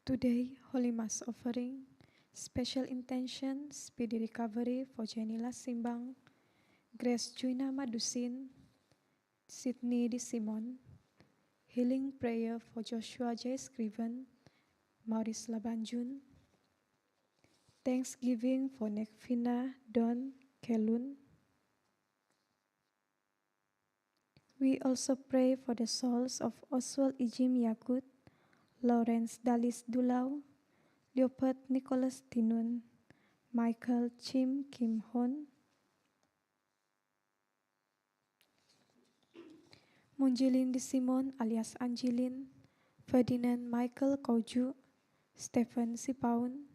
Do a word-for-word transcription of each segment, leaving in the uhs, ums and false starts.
Today, Holy Mass offering, special intention, speedy recovery for Jenny Lasimbang, Grace Juina Madusin, Sydney Di Simon, healing prayer for Joshua J Scriven, Maurice Labanjun, thanksgiving for Nekfina Don Kelun. We also pray for the souls of Oswald Ijim Yakut, Lawrence Dalis Dulau, Leopold Nicholas Tinun, Michael Chim Kim Hon, Munjilin Di Simon alias Anjilin, Ferdinand Michael Kauju, Stephen Sipaun,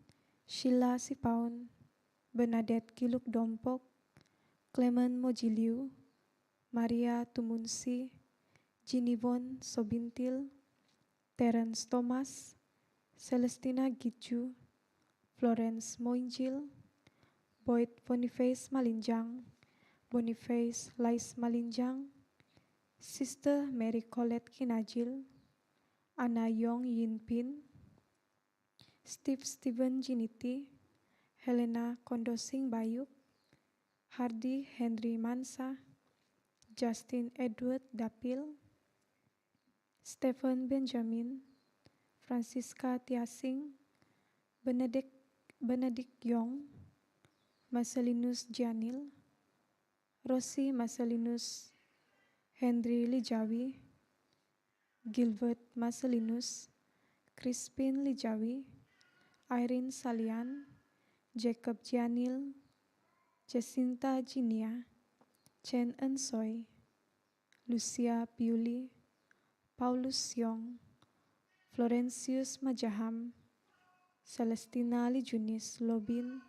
Sheila Sipaun, Bernadette Kiluk Dompok, Clement Mojiliu, Maria Tumunsi, Jinivon Sobintil, Terence Thomas, Celestina Giju, Florence Moinjil, Boyd Boniface Malinjang, Boniface Lais Malinjang, Sister Mary Colette Kinajil, Anna Yong Yin Pin, Steve Steven Jiniti, Helena Kondosing Bayuk, Hardy Henry Mansa, Justin Edward Dapil, Stephen Benjamin, Francisca Tiasing, Benedict, Benedict Yong, Marcellinus Gianil, Rosie Marcellinus, Henry Lijawi, Gilbert Marcellinus, Crispin Lijawi, Irene Salian, Jacob Gianil, Jacinta Jinia, Chen Ensoi, Lucia Piuli, Paulus Yong, Florentius Majaham, Celestina Lijunis Lobin,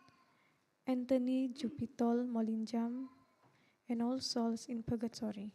Anthony Jupitol Molinjam, and all souls in purgatory.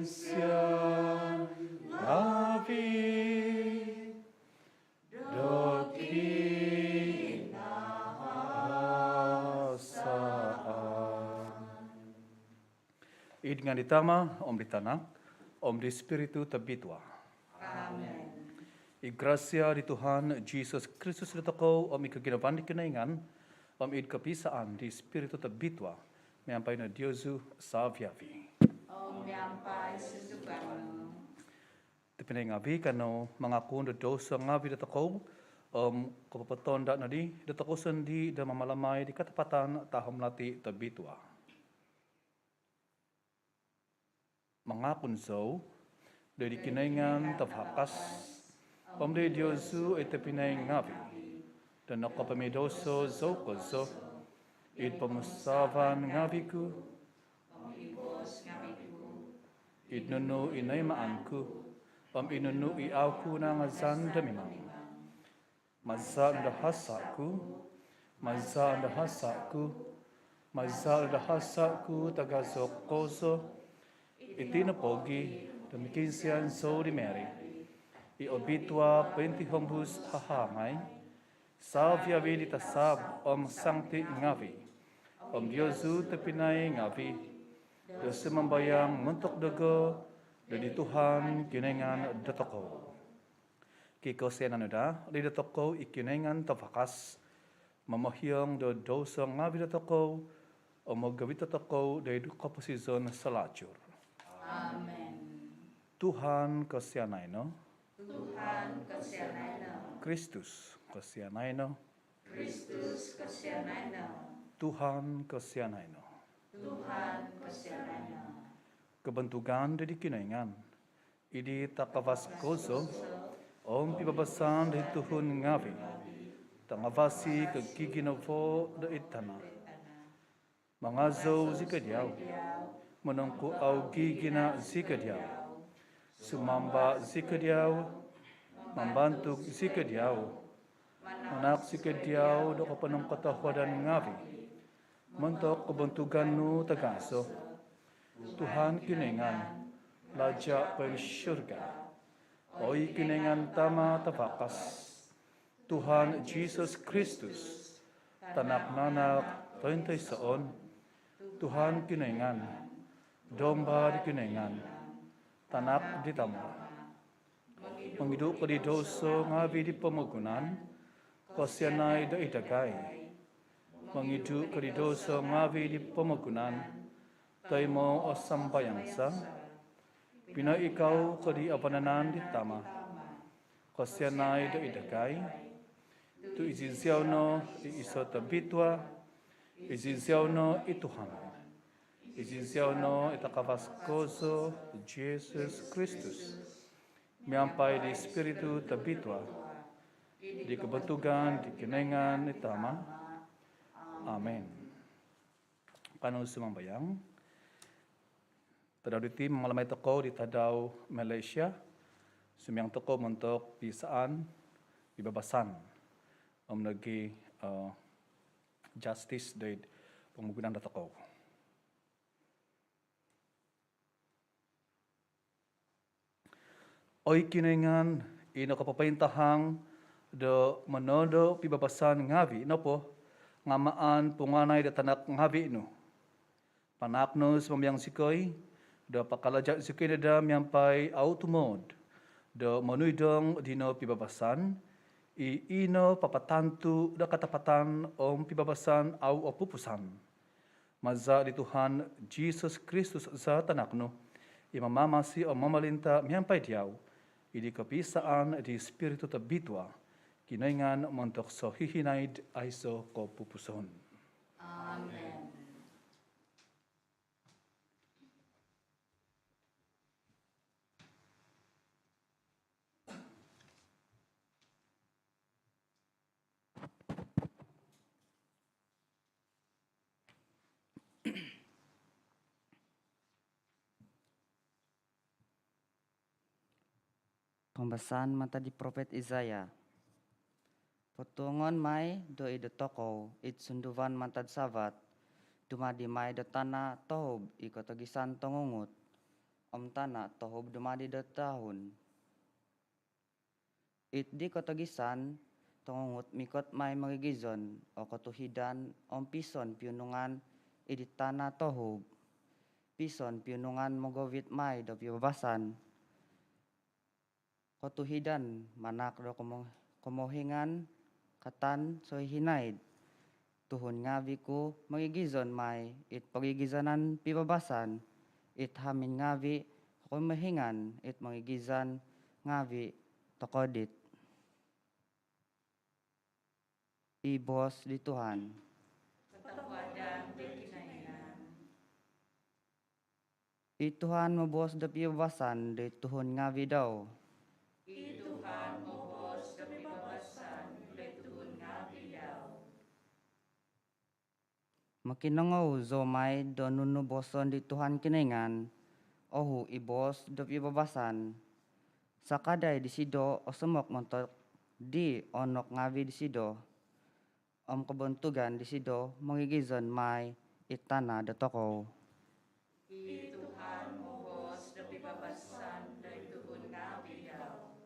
Sian ngavi do kinahasaan. Id ngaan di Tama, om di Tanak, om di Spiritu Tobitua. Amen. I grasia di Tuhan Jesus Kristus dotokou, om i koginavaan di Kinoingan, om i kopisaan di Spiritu Tobitua, miampai no diozu saviavi. Om miampai sunduvan nu. Tobpinai ngavi, kanou mangakun do douso ngavi dotokou, om kopopotonda nodi dotokou sondii do mamalamai di katapatan tahom lati tobitua. Mangakun zou doid di Kinoingan Tavakas, om doid diozu oi tobpinai ngavi, do nokopomidouso zou kozo, id pomusaavan ngavi ku, id nunu i noimaan ku, om id nunu i au ku nangazan do mimang. Maza do hasa ku, maza do hasa ku, maza do hasa ku tagazo kozo. Iti no pogi do mokiinsian zou di Mary i obitua pointihombus hahangai, saviavi di tasab om sangti ngavi, om diozu tobpinai ngavi, do sumambayang montok dogo doid di Tuhan Kinoingan dotokou. Kikosianan no daa dotokou i Kinoingan Tavakas, momohiong do douso ngavi dotokou, om mogovit dotokou doid koposizon salajur. Amen. Tuhan kosianai no. Tuhan kosianai no. Kristus kosianai no. Kristus kosianai no. Tuhan kosianai no. Tuhan kosianai no. Kobontugan doid di Kinoingan id di takavas kozo, om pibabasan doid tuhun ngavi, tangavasi ko ginavo doid tana. Mangazou zikoi diau, monongkuau gigina zikoi diau, sumamba zikoi diau, mambantug zikoi diau, manahak zikoi diau do koponongkotohuadan ngavi montok kobontugan nu tagazo. Tuhan Kinoingan, Laja poinsurga, oi Kinoingan Tama Tavakas, Tuhan Jesus Kristus, Tanak nanak tointoisoon, Tuhan Kinoingan, Domba di Kinoingan, Tanak di Tama. Mongidu ko di douso ngavi di pomogunan, kosianai doid dagai. Mongidu ko di douso ngavi di pomogunan, toimo o sambayang za. Pinoikau ko di vanan di Tama, kosianai doid dagai. Tu iziziau no i iso tobitua, iziziau no i Tuhan, iziziau no i takavas kozo, Jesus Kristus, miampai di Spiritu Tobitua, id di kobontugan di Kinoingan i Tama. Amen. Kanou sumambayang. Tadau diti mamalamai tokou di tadau Malaysia, sumambayang tokou montok pisaan, pibabasan, om nogi, eh, justice doid pomogunan dotokou. Oi Kinoingan, i nokopopointahang do monodo pibabasan ngavi nopo nga maan punguanai do tanak ngavi nu. Panahak no sumambayang zikoi, do pakalaja zikoi no daa miampai au tumood do monuidong dino pibabasan, i ino papatantu do katapatan om pibabasan au opupusan. Maza di Tuhan Jesus Kristus za Tanak nu, i mamamasi om momolinta miampai diau, id di kopisaan di Spiritu Tobitua, Kinoingan montok sohihinaid aiso kopupuson. Amen. Pambasaan mantad di Propit Isaya. Potuongon mai do id dotokou id sunduvan mantad savat, dumadi mai do tana tohub i kotogisan tongungut. om tana' tohub dumadi do tahun. It di kotogisan tongongut mikot mai mogigizon o kotuhidan om pison piunungan id di tana' tohub. Pison piunungan mogovit mai do pibabasan. Kotuhidan manak do komo-, komohingan katan sohihinaid. Tuhun ngavi' ku mogigizon mai it pogigizonan pibabasan, it hamin ngavi' komohingan it mogigizon ngavi' tokodit. I boos di Tuhan. Kotohuadan di Kinoingan. I Tuhan moboos do pibabasan di tuhun ngavi' dau. I Tuhan moboos do pibabasan di tuhun ngavi' dau. Mokinongou zou mai do nunu booson di Tuhan Kinoingan, ohu' i boos do pibabasan. Sakadai disido osomok montok di onok ngavi' disido, om kobontugan disido mogigizon mai i tana' dotokou. I Tuhan moboos do pibabasan di tuhun ngavi' dau.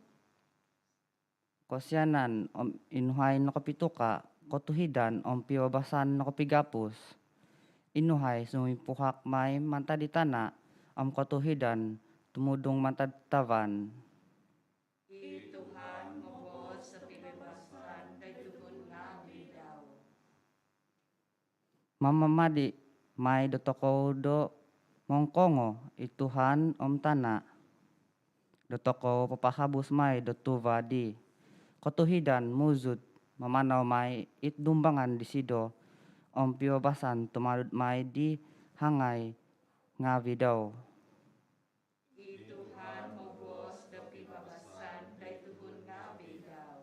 Kosianan om inuhai nokopituka', kotuhidan om pibabasan nokopigapus. Inuhai sumimpuhak mai mantad di tana' om kotuhidan tumudung mantad tavan. I Tuhan moboos do pibabasan di tuhun ngavi' dau. Mamamadi mai dotokou do mongkongo i Tuhan om tana'. Dotokou papahabus mai do tuva' di kotuhidan muzud mamanau mai it dumbangan disido om pibabasan tumanud mai di hangai ngavi' dau. I Tuhan moboos do pibabasan di tuhun ngavi' dau.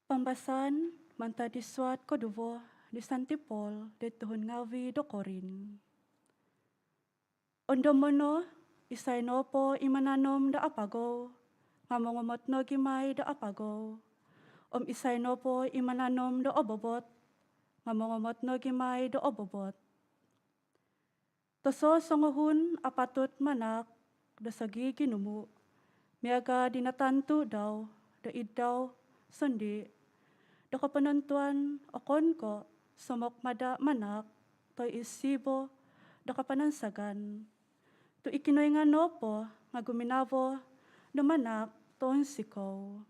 Pambasaan mantad di suat koduvo di Santi Paul di tuhun ngavi' do Korin. Ondomo' no, isai nopo i mananom do apagou nga' mongomot nogi' mai do apagou, om isai nopo i mananom do obobot nga' mongomot nogi' mai do obobot. Tososonguhun apatut manahak do sogiginumu' miaga' di natantu' dau do id dau sondii' do koponontuan, okon ko' somok mada' manahak toi isibo do kapanansagan. Tu' i Kinoingan nopo nga' guminavo do manahak tounsikou.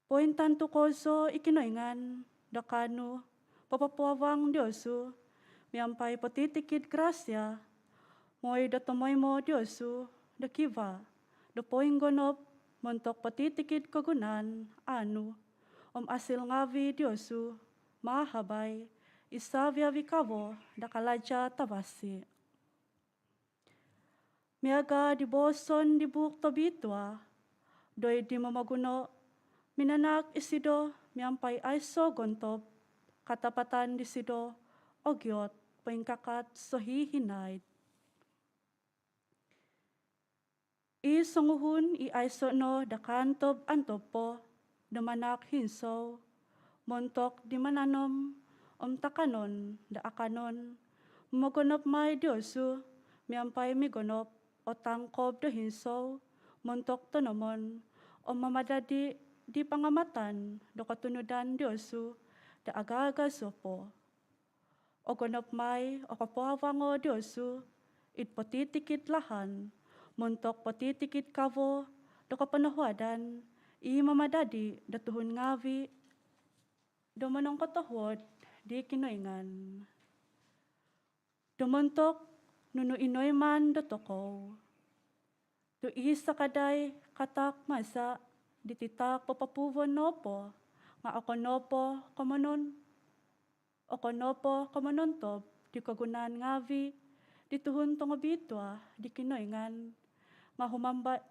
Pointantu kozo i Kinoingan do kaanu popopuavang diozu miampai potitikid grasia, moi do tomoimo diozu do kivaa do poinggonop montok potitikid kogunaan aanu om asil ngavi' diozu maahabai i savi-avi' kavo do kalaja' tavasi'. Miaga' di booson di Buuk Tobitua, doid di momoguno minanahak isido miampai aiso' gontob katapatan disido ogiot poingkakat sohihinaid. I songuhun i aiso' no do kaantob-antob po do manahak hinsou montok di mananom om takanon do akanon, mogonop mai diozu miampai migonop o tangkob do hinsou montok tonomon om mamadadi di pangamatan do kotunudan diozu do agagazo po. Ogonop mai o kopoavango diozu id potitikid lahan montok potitikid kavo do koponohuadan i mamadadi do tuhun ngavi' do monongkotohuod di Kinoingan. Do montok nunu i noiman dotokou, tu' i sakadai kataak maza' diti taak popopuvon nopo nga' okon nopo komonon, okon nopo komonontob di kogunaan ngavi' di tuhun tongobitua di Kinoingan, nga' humamba-,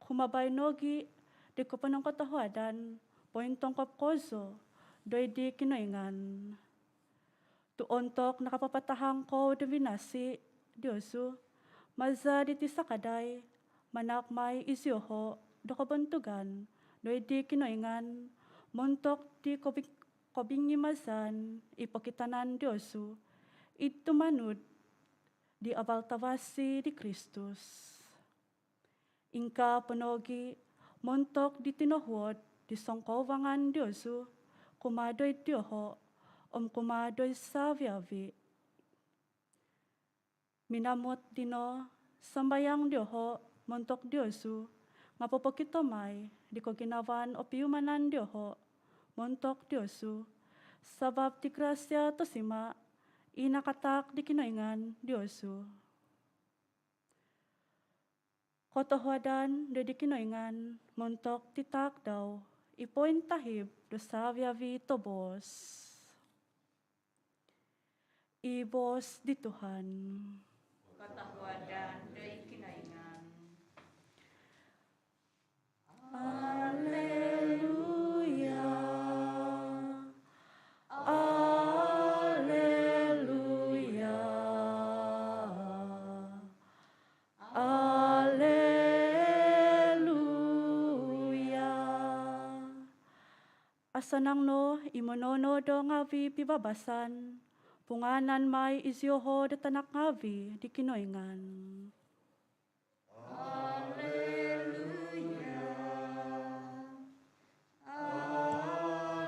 humabai nogi' di koponongkotohuadan pointongkop kozo doid di Kinoingan. Tu' ontok nakapapatahang kou do vinasi, diozu, maza diti sakadai, manahak mai izioho do kobontugan doid di Kinoingan montok di kobi-, kobingimazan i pokitanan diozu id tumanud di abal tavasi di Kristus. Ingkaa po nogi montok di tinohuod di songkouvangan diozu kumaa doid dioho om kumaa doid savi-avi. Minamot dino sambayang dioho montok diozu, nga popokito mai di koginavaan opiumanan dioho montok diozu, sabap di grasia tosima i nakataak di Kinoingan diozu. Kotohuadan do di Kinoingan montok di taak dau i pointahib do savi-avi tobos. I boos di Tuhan. Kotohuadan do i Kinoingan. Alleluia. Alleluia. Alleluia. Asanang no i mononodo ngavi pibabasan, pungaanan mai izioho do tanak ngavi di Kinoingan. Alleluia. Alleluia.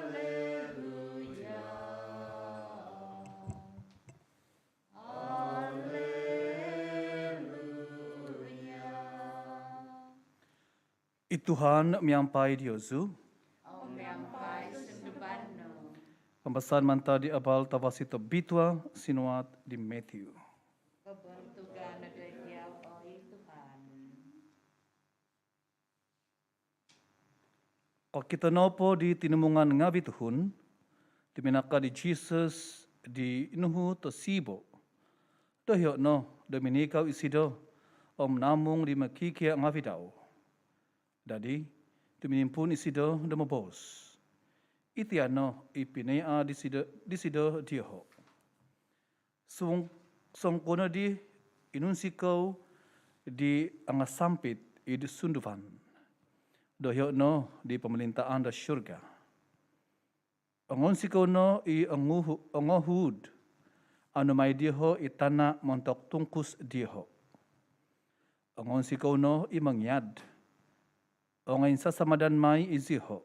Alleluia. I Tuhan miampai diozu. Om miampai sunduvan nu. Pambasaan mantad di Abal Tavasi Tobitua sinuat di Matthew. Kobontugan do diau, oi Tuhan. Kokito nopo di tinimungan ngavi tuhun, tuminaka di Jesus di nuhu tosibo. Dohio no do minikau isido om namung di mokikia ngavi dau. Dadi, tuminimpuun isido do moboos, "Iti no i pinoiaan disido, disido dioho." Song-, songkuo nodi inunsikou di angasampit id sunduvan, dohio no di pomolintaan do surga. Ongounsikou no i onguhu-, ongohuud, anu mai dioho i tana montok tungkus dioho. Ongounsikou no i mongiad, ongoinsasamadan mai izioho.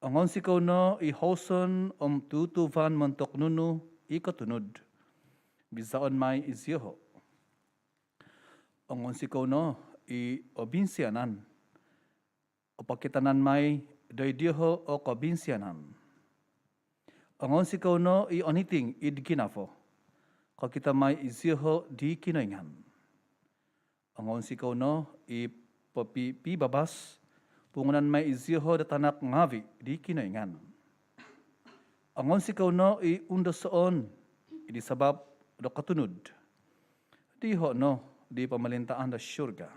Ongounsikou no i houson om tutuvan montok nunu i kotunud, bizaon mai izioho. Ongounsikou no i obinsianan, opokitanan mai doid dioho o kobinsianan. Ongounsikou no i oniting id ginavo, kokito mai izioho di Kinoingan. Ongounsikou no i popi-, pibabas, punganan mai izioho do tanak ngavi di Kinoingan. Ongounsikou no i undosoon id sabap do kotunud, dioho no di pomolintaan do surga.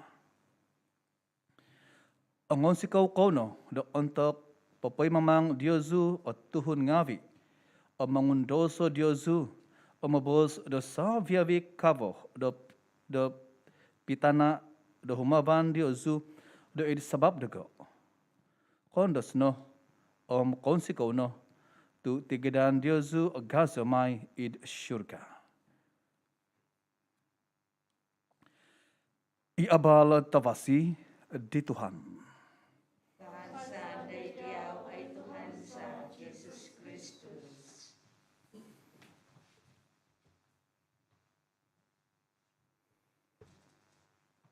Ongounsikou kou no do ontok popoimamang diozu o tuhun ngavi, om mongundouso diozu, om moboos do savi-avi kavo do, do pitana do humavan diozu do id sabap dogo. Koondos no om kounsikou no, tu tigadan diozu agazo mai id surga. I Abal Tavasi di Tuhan. Tuhan za, doid diau, oi Tuhan za Jesus Kristus.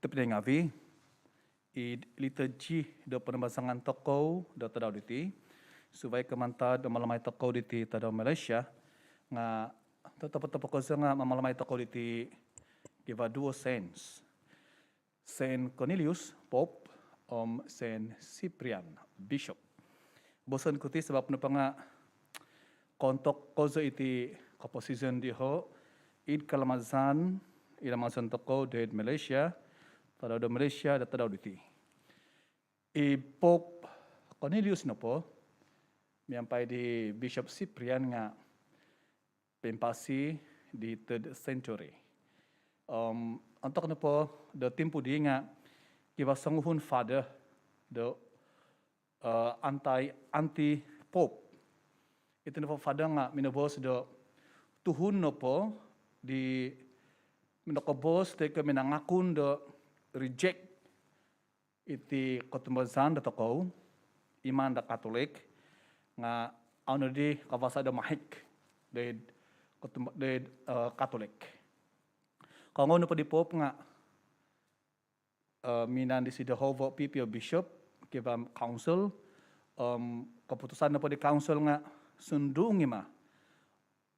Tobpinai ngavi, id liturgi do ponombazangan tokou do tadau diti, suvai ko mantad mamalamai tokou diti tadau Malaysia, nga totopot-topot kozo nga mamalamai tokou diti kivaa duo saints. Saint Cornelius, Pope, om Saint Cyprian, Bishop. Boson ku ti sabap nopo nga koontok kozo iti koposizon dioho id kalamazan, id lamazan tokou doid Malaysia, tadau do Malaysia do tadau diti. I Pope Cornelius nopo, miampai di Bishop Cyprian nga poimpasi di third century. Om ontok nopo do timpu dii nga kivaa songuhun father do anti anti pope. Iti nopo father nga minoboos do tuhun nopo di minokoboos toi ko minangakun do reject iti kotumbazaan do tokou iman do Katolik nga au nodi kavasa do mahik doid kotumba doid Katolik. Kongou nopo di pope nga minaan disido hovo piipio bishop kivaa council. Om koputusan nopo di council nga sundung i ma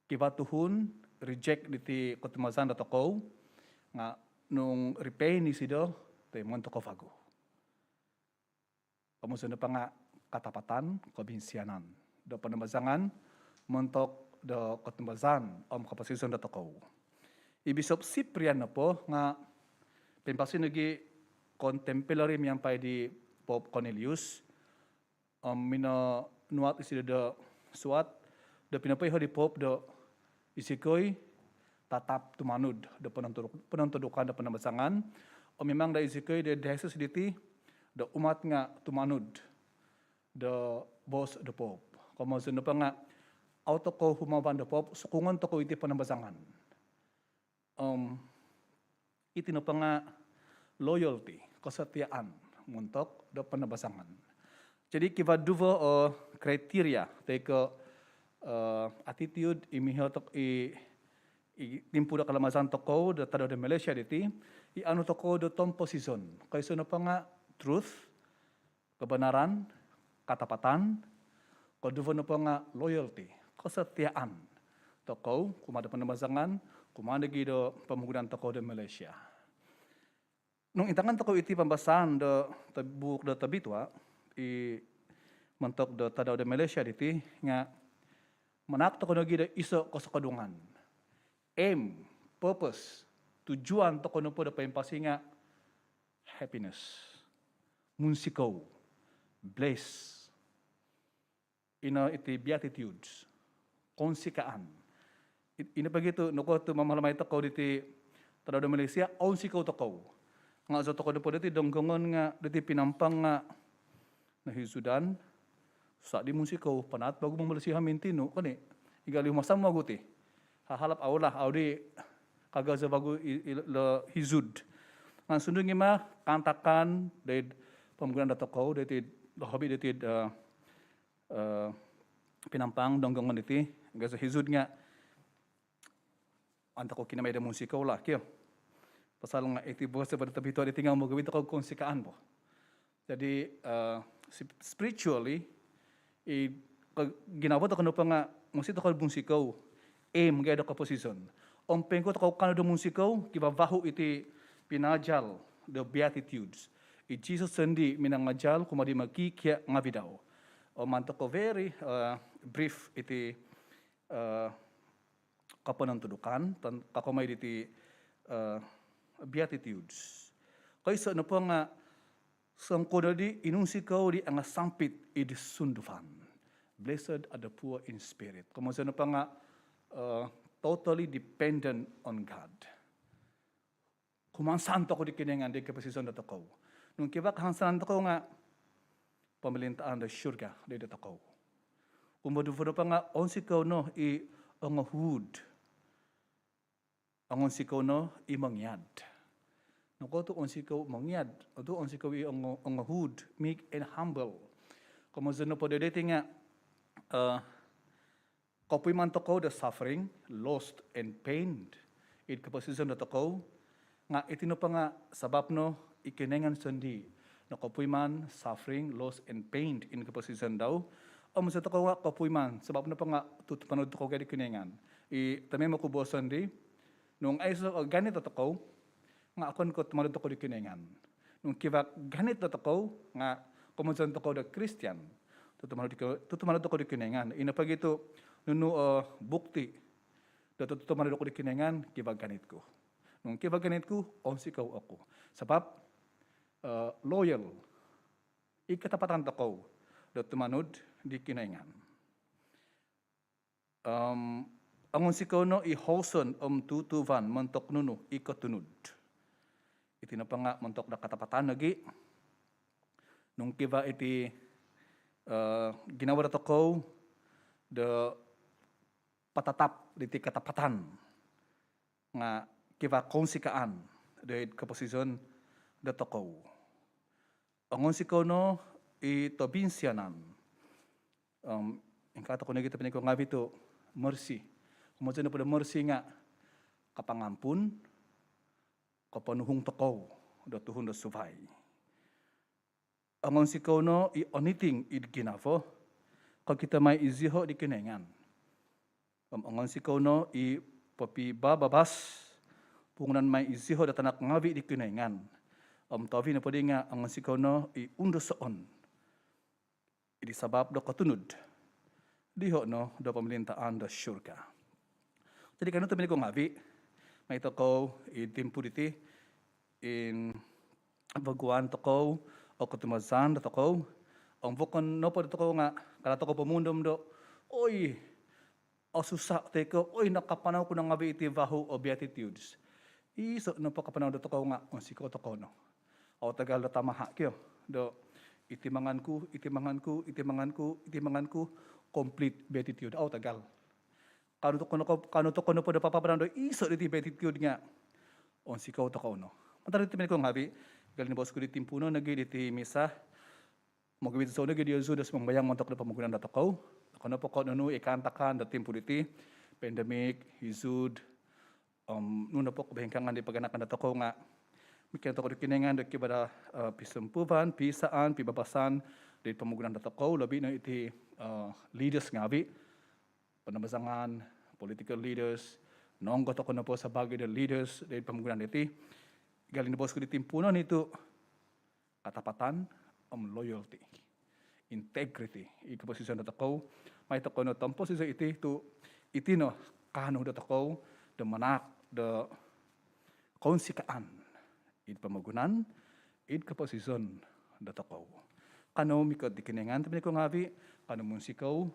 kivaa tuhun reject diti kotumbazaan do tokou nga nung repent isido toi montok vagu. Komozon nopo nga katapatan, kobinsianan do panambazangan montok do kotumbazaan om koposizon do tokou. I Bishop Cyprian nopo nga poimpasi nogi contemporary miampai di Pope Cornelius om minonuat isido do suat do pinopoiho di pope do isikoi tatap tumanud do ponontudukan do panambazangan. Om mimang do isikoi do diocese diti do umat nga tumanud do boos do pope. Komozon nopo nga au tokou humaban do pope, sukungon tokou iti panambazangan. Om iti nopo nga loyalty, kesetiaan montok do panambazangan. Jadi kivaa duvo o kriteria toi ko attitude i miho tokou i timpu do kalamazan tokou do tadau do Malaysia diti, i aanu tokou do tomposizon. Koiso nopo nga truth, kebenaran, katapatan. Koduvo nopo nga loyalty, kesetiaan tokou kumaa do panambazangan, kumaa nogi do pomogunan tokou do Malaysia. Nung intangan tokou iti pambasaan do buuk do Tobitua i montok do tadau do Malaysia diti nga manahak tokou nogi do iso kosokodungan, aim, purpose, tujuan tokou nopo do poimpasi nga happiness, munsikou, bliss. Ino iti beatitudes, kounsikaan. Ino pogi tu nokuo tu mamalamai tokou diti tadau do Malaysia, ounsikou tokou. Nga zi tokou nopo diti Donggongon nga diti Pinampang nga nohizudan, sa di munsikou, panaat bagu momolisi hamin tinu koni. Igali masam wagu ti. Hahalap au lah, au di kagazo bagu i, i, lo hizud. Nga sundung i ma kaantakan doid pomogunan do tokou doiti, hobi doiti Pinampang, Donggongon diti, gazo hizud nga antakan tokou kinamai do munsikou lah kio. Pasal nga iti boos do Tobitua diti nga mogovit tokou kounsikaan bo. Jadi spiritually i ginavo tokou nopo nga mositi tokou munsikou, aim gai do koposizon. Om poingkuo tokou kaanu do munsikou, kivavahu iti pinajal do beatitudes. I Jesus sondii minangajal kumaa di mokikia ngavi dau. Om maan tokou very brief iti koponontudukan kakomoi diti beatitudes. Koiso nopo nga songkuo nodi i nunsikou di angasampit id sunduvan. Blessed are the poor in spirit. Komozon nopo nga totally dependent on God. Kumansan tokou di Kinoingan di koposizon do tokou. Nung kivaa kahansanan tokou nga pomolintaan do syurga doid tokou. Kumoduvo nopo nga ounsikou no i ongohuud. Ongounsikou no i mongiad. Nokuo tu ounsikou mongiad, tu ounsikou i ongohuud, meek and humble. Komozon nopo doiti nga kopuiman tokou do suffering, lost and pained id koposizon do tokou. Nga iti nopo nga sabap no i Kinoingan sondii nokopuiman suffering, lost and pained in koposizon dau. Om zi tokou nga kopuiman sabap nopo nga tutumanud tokou gai di Kinoingan. I tomoimo ku boos sondii, nung aiso o ganit do tokou nga okon ko tumanud tokou di Kinoingan. Nung kivaa ganit do tokou nga komozon tokou do Kristian, tutumanud tokou di Kinoingan. Ino pogi tu nunu o bukti do tutumanud oku di Kinoingan? Kivaa ganit ku. Nung kivaa ganit ku, ounsikou oku. Sabap loyal i katapatan tokou do tumanud di Kinoingan. Om Ongounsikou no i houson om tuutuuvan montok nunu i kotunud. Iti nopo nga' montok do katapatan nogi'. Nung kivaa iti ginavo dotokou do patatap diti katapatan nga' kivaa kounsikaan doid koposizon dotokou. Ongounsikou no i tobinsianan. Ingkaa tokou nogi' tobpinai ku ngaavi' tu' mercy. Komozon nopo do mercy nga' kapangampun, koponuhung tokou do tuhun do suvai. Ongounsikou no i oniting id ginavo kokito mai iziho' di Kinoingan. Om ongounsikou no i popibababas, pungunan mai iziho' do tanak ngaavi' di Kinoingan. Om tohuvi nopo di nga' ongounsikou no i undosoon id sabap do kotunud diho' no do pomolintaan do syurga. Jadi kanou tobpinai ku ngaavi', mai tokou id timpu diti, invaguan tokou o kotumbazaan dotokou. Om vokon nopo dotokou nga' kada' tokou pomundom do, oi, osusa' toi ko', oi, nakapanau ku no ngaavi' iti vahu o Beatitudes. Iso' nopo kapanau dotokou nga' onsikou tokou no. Au tagal do tamaha' kio do iti mangan ku, iti mangan ku, iti mangan ku, iti mangan ku, complete Beatitude. Au tagal. Kanou tokou nopo, kanou tokou nopo do papapanau do iso' diti Beatitude nga' onsikou tokou no. Mantad diti tobpinai ku ngaavi', miagal di boos ku di timpuunon nogi' diti misa, mogowit zou nogi' diozu do sumambayang montok do pomogunan dotokou. Okon nopo ko' nunu i kaantakan do timpu diti, pandemik, izud, om nunu nopo kobingkangan di paganakan dotokou nga' mokianu tokou di Kinoingan do kivaa do pisompuuvan, piisaan, pibabasan di pomogunan dotokou, lobi no iti leaders ngaavi', ponombazangan, political leaders, nonggo tokou nopo sabaagi do leaders di pomogunan diti. Miagal di boos ku di timpuunon i tu' katapatan om loyalty, integrity id koposizon dotokou. Mai tokou no tomposizon iti tu' iti no kaanu dotokou do manahak do kounsikaan id pomogunan, id koposizon dotokou. Kanou mikot di Kinoingan tobpinai ku ngaavi', kanou munsikou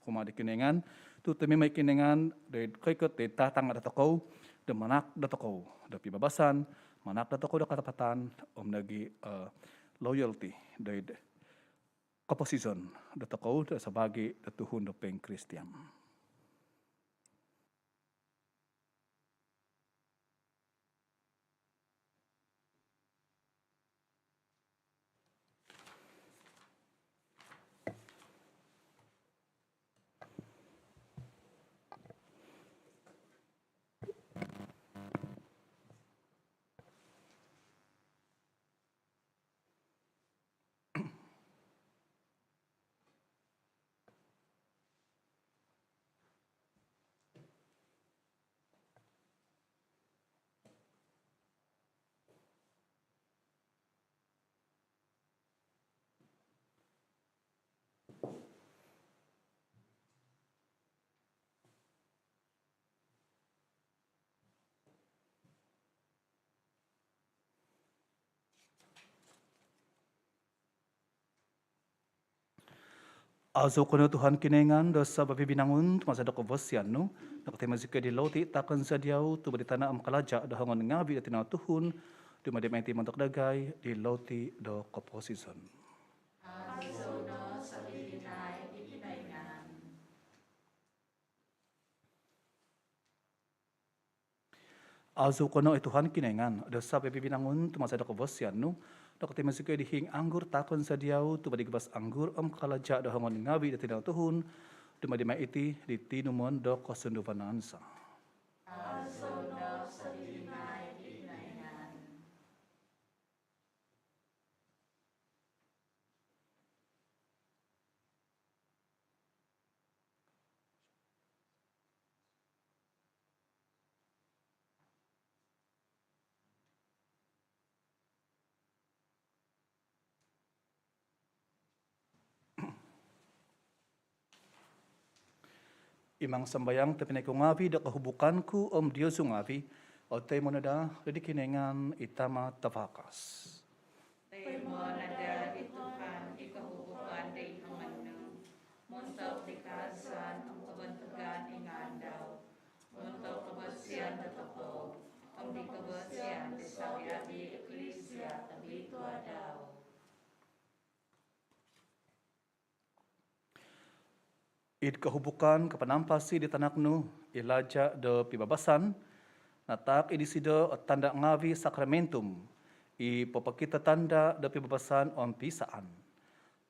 kumaa di Kinoingan tu' tumimoi Kinoingan doid koikot doid tatanga' dotokou do manahak dotokou do pibabasan, manahak dotokou do katapatan om nogi' loyalty doid koposizon dotokou do sabaagi do tuhun do poingkristian. Aazou ko no Tuhan Kinoingan do sabaavi' binangun, tu maza' do kavasian nu nokotimo zikoi di loti taakon za diau, tuva' di tana' om kalaja' do hongon ngaavi' do tinau tuhun, dumadi mai iti montok dagai di loti do koposizon. Aazou no sabaavi' binangun, Kinoingan. Aazou ko no oi Tuhan Kinoingan do sabaavi' binangun, tu maza' do kavasian nu nokotimo zikoi di hiing anggur taakon za diau, tuva' di guvas anggur om kalaja' do hongon ngaavi' do tinau tuhun, dumadi mai iti di tinumon do kosunduvanan za. Aazou no sabaavi' binangun, Kinoingan. Imang sambayang tobpinai ku ngaavi' do kohubukan ku om diozu ngaavi' otoimo no daa di Kinoingan i Tama' tavakas. Toimo no daa di Tuhan i kohubukan doid hongon nu, montok di kaazaan om kobontugan di ngaan dau, di kobosian di savi-avi eklisia tobitua dau. Id kohubukan kapanampasi di Tanak nu, i Laja' do pibabasan, nataak i' disido o tanda' ngaavi' sakramentum, i popokito tanda' do pibabasan om pisaan.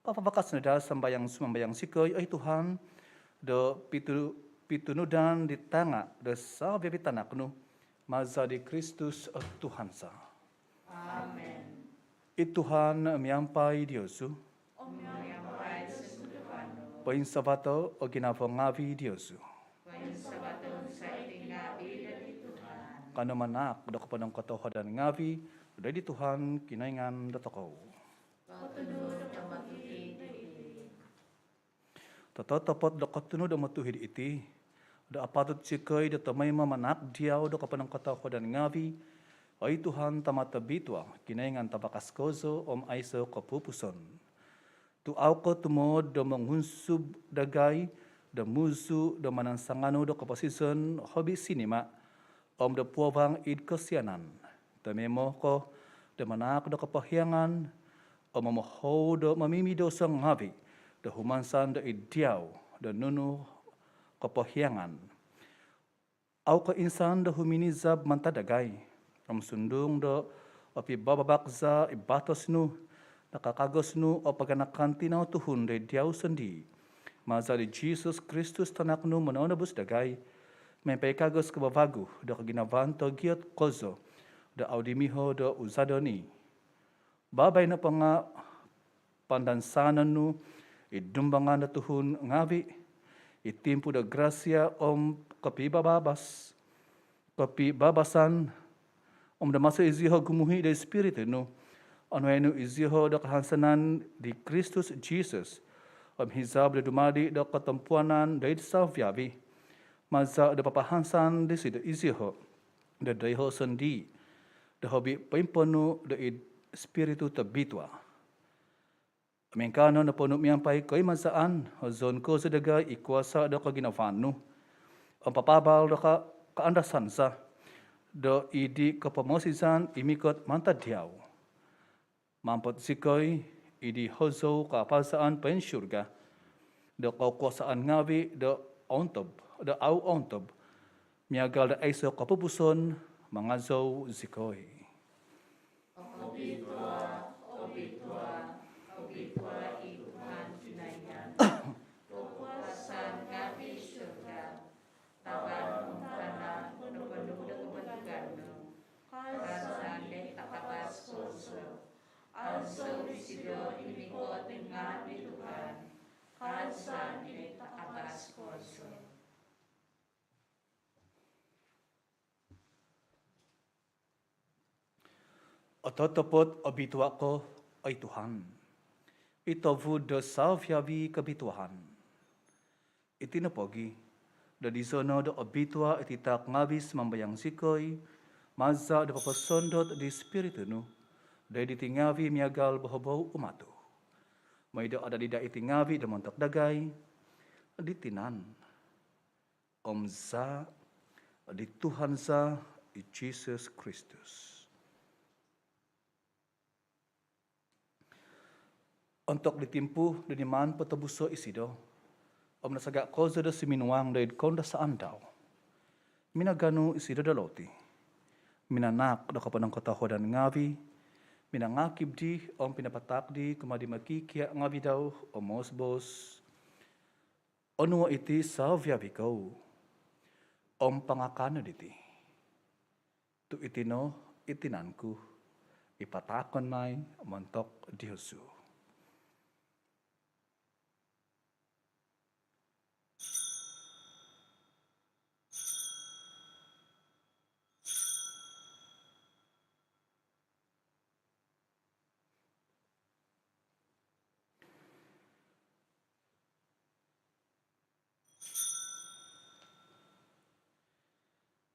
Papabakas no daa sambayang sumambayang zikoi, oi Tuhan, do pitu-, pitunudan di tanga' do savi-avi tanak nu, maza' di Kristus o Tuhan za. Amen. I Tuhan miampai diozu. Om miampai di sunduvan nu. Poinsavato' o ginavo ngaavi' diozu. Poinsavaton za iti ngaavi' doid Tuhan. Kanou manaak do koponongkotohuadan ngaavi' doid Tuhan Kinoingan dotokou. Kotunud om otuhid iti. Tototopot do kotunud om otuhid iti, do apatut zikoi do tomoimo manaak diau do koponongkotohuadan ngaavi', oi Tuhan, Tama' tobitua, Kinoingan tavakas kozo om aiso' kopupuson. Tu' au' ko tumood do mongunsub dagai do muzu do manansanganu do koposizon hobi sinima', om do puavang id kosianan, tomoimo ko do manaak do kopohiangan, om momohou do momimidoso ngaavi' do humansan do id diau do nunu kopohiangan. Au' ko insan do huminizab mantad dagai, om sundung do opibababak za i batos nu, nakakagos nu o paganakan tinau tuhun doid diau sondii'. Maza' di Jisus Kristus Tanak nu mononobus dagai, miampai kagos kavavagu do koginavaan togiot kozo, do au' di miho do uzadon i'. Babaino' nopo nga' pandansanon nu i dumbangan do tuhun ngaavi' i timpu do grasia om kopibababas, kopibabasan, om do maso izioho' gumuhi' do Ispiritu nu, onuai nu izioho' do kahansanan di Kristus Jisus, om hizab do dumadi' do kotompuanan doid savi-avi, maza' do papahansan disido izioho' do doiho' sondii' do hobi poimponu' doid Ispiritu Tobitua. Om ingkaa no noponu' miampai koimazaan, hozon kozo dagai i kuasa' do koginavaan nu, om papaabal do ka-, kaandasan za do id di kopomosizan i mikot mantad diau. Mampot zikoi id di hozou kaapazaan poinsurga do kokuasaan ngaavi' do ontob, do au' ontob, miagal do aiso' kopupuson, mangazou zikoi. Obitua, obitua, obitua i Tuhan Kinoingan do kuasa ngaavi'. Surga, tavan om tana' noponu' do kobontugan nu. Kaazan id di takavas kozo. Azou disido i mikot id ngaan di Tuhan. Kaazan id di takavas kozo. Ototopot obitua' ko, oi Tuhan, i tovud do savi-avi kobituaan. Iti nopogi', do dizo no do obitua' iti taak ngaavi' sumambayang zikoi, maza' do poposondot di Ispiritu nu doid diti ngaavi' miagal bohobou umatu. Moi do adadi daa iti ngaavi' do montok dagai di tinan om zaa' di Tuhan za i Jisus Kristus. Ontok di timpu do nimaan potobuso' isido om nasaga' kozo do suminuang doid koundasaan dau, minaganu isido do loti, minanaak do koponongkotohuadan ngaavi', minangakib dii om pinapataak dii kumaa di mokikia' ngaavi' dau om moos-boos: Onuo' iti savi-avi kou om pangakan no diti, tu' iti no i tinan ku i pataakon mai montok diozu.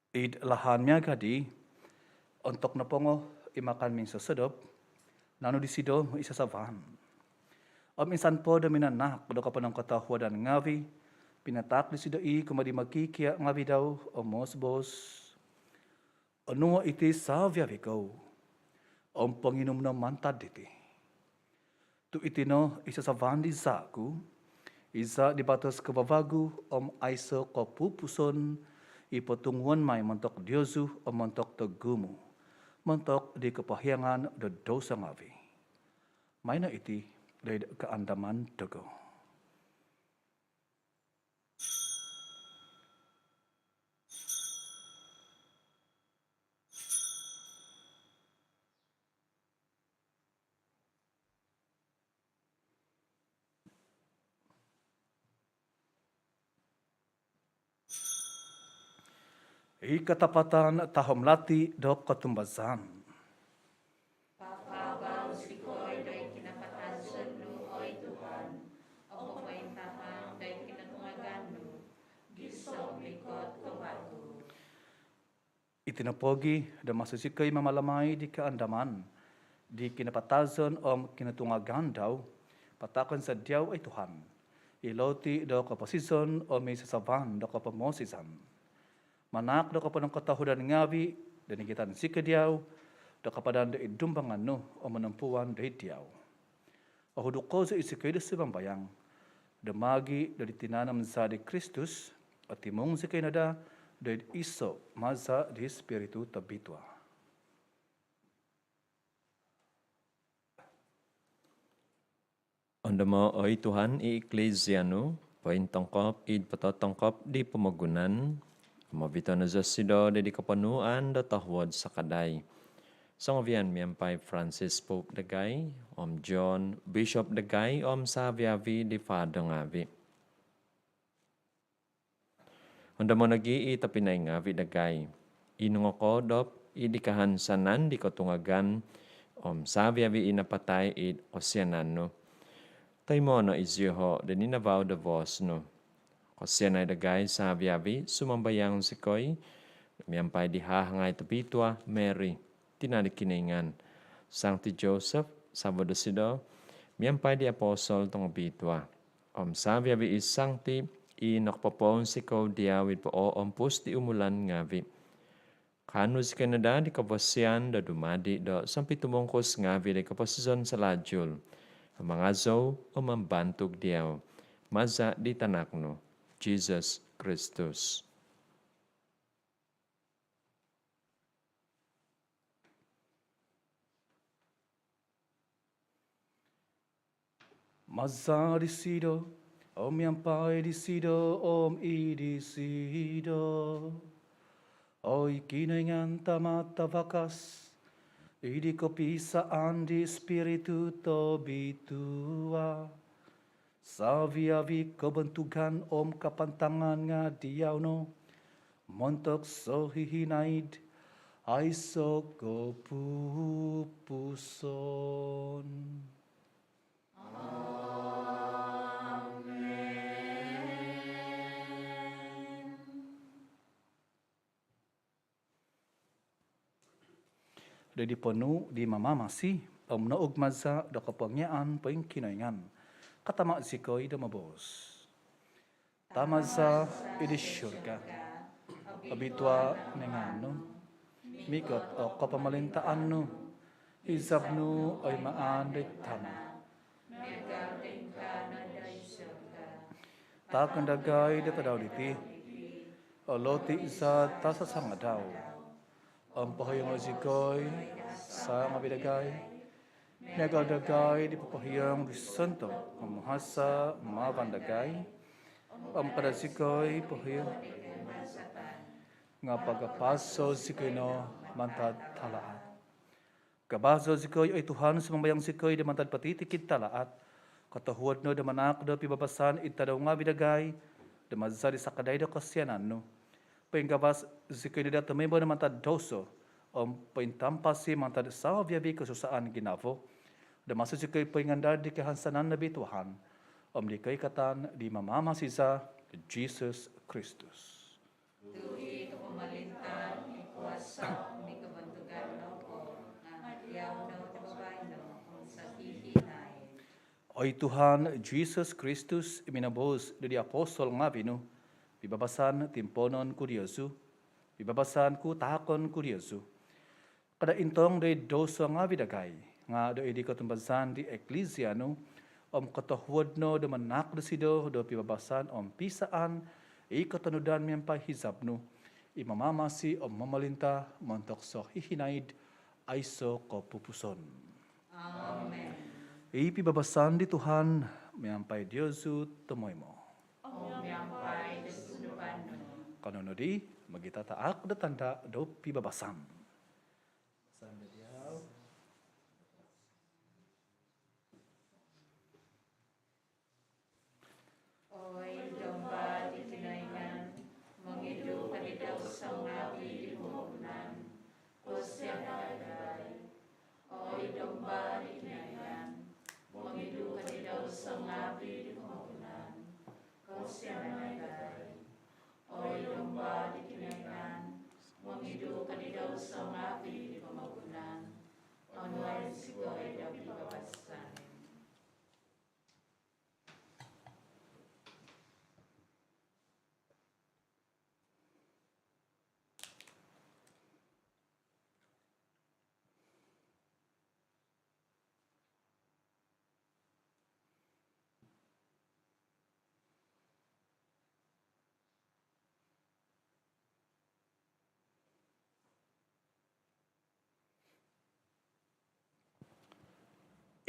Id lahan miaga' dii, ontok nopongo i makan minsosodop, naanu disido i sasavan om insan po do minanaak do koponongkotohuadan ngaavi', pinataak disido i kumaa di mokikia' ngaavi' dau om moos-boos: Onuo' iti savi-avi kou, om ponginum no mantad diti. Tu' iti no i sasavan di zaa' ku, i zaa' di batos kavavagu om aiso' kopupuson, i potunguon mai montok diozu om montok do gumu', montok di kopohiangan do douso ngavi'. Maino iti doid kaandaman dogo. I katapatan tahom lati do kotumbazaan. Papaabal zikoi doid kinapatazon nu, oi Tuhan, om popointahang doid kinotungagan nu, gisom mikot ko vagu. Iti nopogi' do maso zikoi mamalamai di kaandaman di kinapatazon om kinotungagan dau, pataakon za diau, oi Tuhan, i loti do koposizon om i sasavan do kopomosizan. Manaak do koponongkotohuadan ngavi' do nigitan zikoi diau do kapadan do id dumbangan nu om monompuan doid diau. Ohuduko' zo i zikoi do sumambayang do maagi' do di tinan om zaa' di Kristus, otimung zikoi no daa do id iso' maza' di Spiritu Tobitua. Ondomo', oi Tuhan, i Iklisia nu pointongkop id pototongkop di pomogunan, om ovito' no zosido doid koponuan do tohuod sakadai songovian miampai Francis Pope dagai, om John Bishop dagai, om savi-avi di fado ngavi'. Ondomo' nogi' i tobpinai ngavi' dagai i nongokoodop id kahansanan di kotungagan, om savi-avi i napatai id kosianan nu. Toimo' no iziho' doid ninavau do boos nu. Kosianai dagai savi-avi, sumambayang zikoi, miampai di hahangai tobitua Mary, tina' di Kinoingan, Sangti Joseph, savo dosido, miampai di apostol tongobitua, om savi-avi i sangti i nokopopounsikou diau id pooompus di umulan ngavi'. Kaanu zikoi no daa di kobosian do dumadi' do sompitumungkus ngavi' di koposizon salajul, om mangazou om mambantug diau, maza' di Tanak nu, Jesus Kristus. Maza' disido, om miampai disido, om id disido, oi Kinoingan Tama' Tavakas, id kopiisaan di Spiritu Tobitua, savi-avi kobontugan om kapantangan nga diau no, montok sohihinaid aiso' kopupuson. Amen. Doid ponuu' di Mamamasi om nougmaza' do kopongiaan poingkinoingan, katama' zikoi do moboos. Tama' za id surga, obitua' no ngaan nu, mikot o kopomolintaan nu, izab nu oi maan doid tana'. Taakon dagai do tadau diti o loti za tasasangadau. Om pohiongo' zikoi sangaavi' dagai miagal dagai di popohiong di sontob momuhasa' mavan dagai. Om kada' zikoi pohiongo' nga' pagapaso' zikoi no mantad talaat. Gabaso' zikoi oi Tuhan, sumambayang zikoi, do mantad potitikid talaat. Kotohuod no do manaak do pibabasan id tadau ngaavi' dagai, do maza' di sakadai do kosianan nu, poinggabas zikoi no daa tomoimo no mantad douso om pointampasi mantad savi-avi' kosusaan ginavo, do maso zikoi poingandad di kahansanan nobi Tuhan om di koikatan di Mamamasi za Jesus Kristus. Tu' i kopomolintaan, i kuasa om i kobontugan nopo nga' diau no, baino om sohihinaid. Oi Tuhan Jesus Kristus, i minoboos di apostol ngaavi' nu, pibabasan timpuunon ku diozu, Pibabasan ku taakon ku diozu. Kada' intong do id douso ngaavi' dagai, nga' do id di kotumbazaan di Eklisia nu, om kotohuod no do manaak dosido do pibabasan om piisaan i kotonudan miampai hizab nu, i mamamasi om momolinta' montok sohihinaid aiso' kopupuson. Amen. I pibabasan di Tuhan miampai diozu tomoimo. Om miampai di sunduvan nu. Kanou nodi mogitataak do tanda' do pibabasan. Oi Domba di Kinoingan, mongidu ko di douso ngaavi' di pomogunan, kosianai dagai. Oi Domba di Kinoingan, mongidu ko di douso ngaavi' di pomogunan, kosianai dagai. Oi Domba di Kinoingan, mongidu ko di douso ngaavi' di pomogunan, onuai zikoi do pibabasan.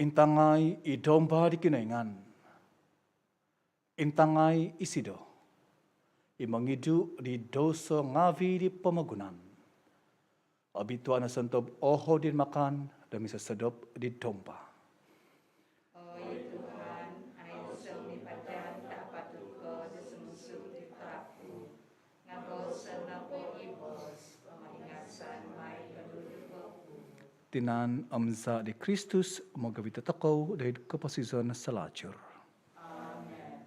Intangai i Domba di Kinoingan. Intangai isido i mongidu di douso ngaavi' di pomogunan. Obitua no sontob oho di makan do misosodop di Domba. Oi Tuhan, aiso' mipadan do apatut ko do sumuang id taap ku, nga' bosoo' no i boos om ingasan mai o duduvo ku. Tinan om Zaa di Kristus mogovit dotokou doid koposizon salalaid. Amen.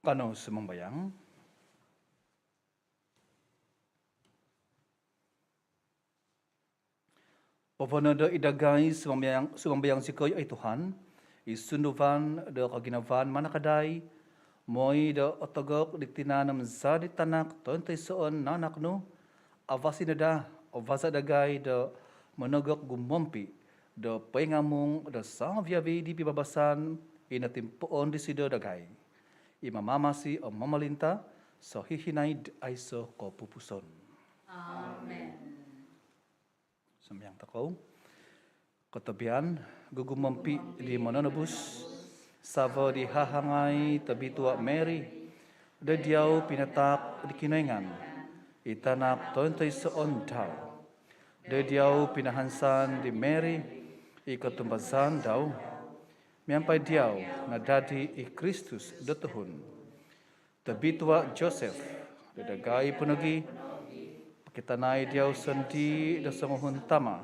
Kanou sumambayang. Poponodo' i' dagai sumambayang, sumambayang zikoi, oi Tuhan, i sunduvan do koginavaan manakadai, moi do otogok di tinan om zaa' di tanak tointoisoon nanak nu, avasi no daa o vaza' dagai do monogok gumompi' do poingamung do savi-avi di pibabasan i notimpuon disido dagai, i mamamasi om momolinta' sohihinaid aiso' kopupuson. Amen. Sumambayang tokou. Kotobian gugumompi' di Mononobus, savo di hahangai Tobitua' Mary, do diau pinataak di Kinoingan i Tanak tointoisoon dau. Do diau pinahansan di Mary i kotumbazaan dau. Miampai diau nadadi i Kristus do tuhun. Tobitua' Joseph, do dagai po nogi' pokitanai diau sondii' do songuhun tama',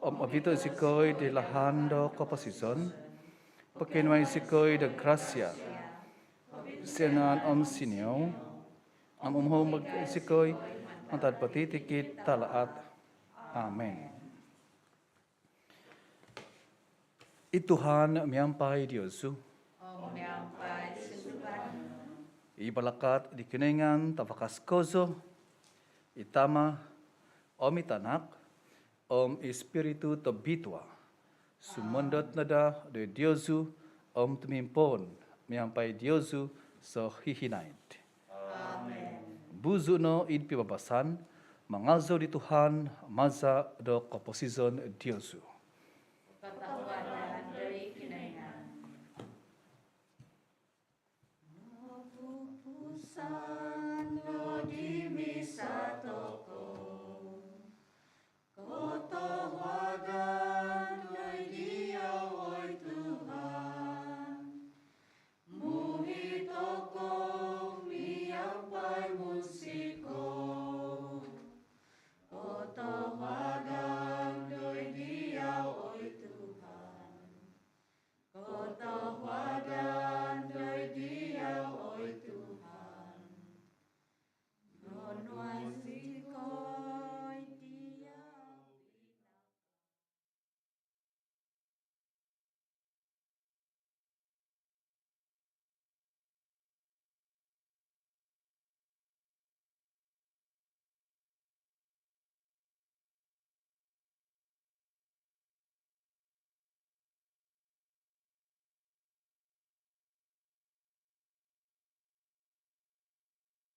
om obito' zikoi di lahan do koposizon. Pokionuai zikoi do grasia', sianan om siniou, om umohou zikoi mantad potitikid talaat. Amen. I Tuhan miampai diozu. Om miampai sunduvan nu. I balakat di Kinoingan tavakas kozo, i Tama', om i Tanak, om i Spiritu Tobitua', sumondot no daa do diozu om tumimpoon miampai diozu sohihinaid. Amen. Buzu' no id pibabasan, mangazou di Tuhan maza' do koposizon diozu. Kotohuadan do i Kinoingan.